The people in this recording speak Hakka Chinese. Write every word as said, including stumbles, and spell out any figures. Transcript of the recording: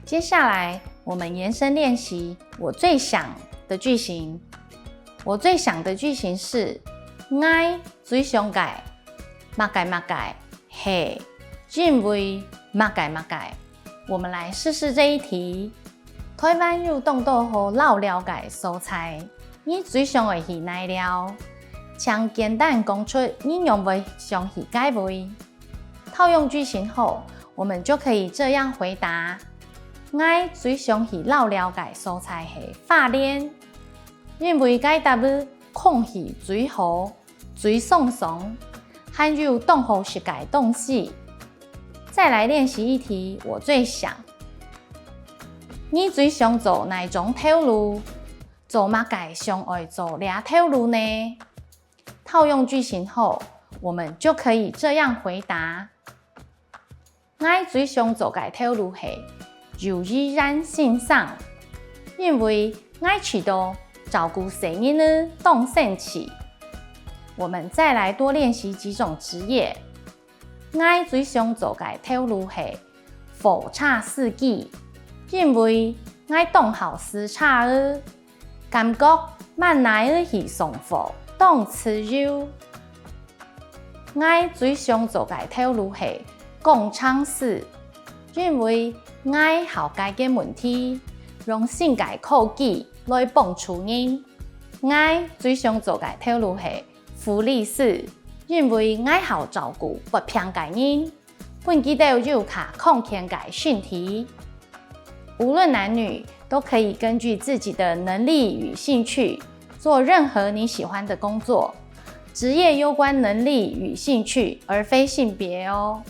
接下來，我們延伸練習我最想的句型。我最想的句型是：𠊎最想个麼个麼个，係因為麼个麼个。我們來試試這一題。台灣有當多好遶尞个所在，你最想愛去哪尞？請簡單講出你仰會想去該位。 套用句型後，我們就可以這樣回答：𠊎最想去遶尞个所在係花蓮，因為該搭仔空氣最好、最爽爽，還有當好食个東西。再來練習一題，我最想。你最想做哪種頭路？做麼个想愛做這頭路呢？ 套用句型後，我們就可以這樣回答：𠊎最想做个頭路係幼稚園先生，因為𠊎知著照顧細人仔當生趣。我們再來多練習幾種職業。𠊎最想做个頭路係火車司機，因為𠊎當好駛車仔。 感覺滿哪仔去上課，當自由。𠊎最想做个頭路係工程師，因為𠊎好解決問題，用新个科技來幫助人。𠊎最想做个頭路係護理師，因為𠊎好照顧發病个人。 分佢兜有較康健个身體。無論男女，都可以根據自己的能力與興趣，做任何你喜歡的工作。職業攸關能力與興趣，而非性別哦。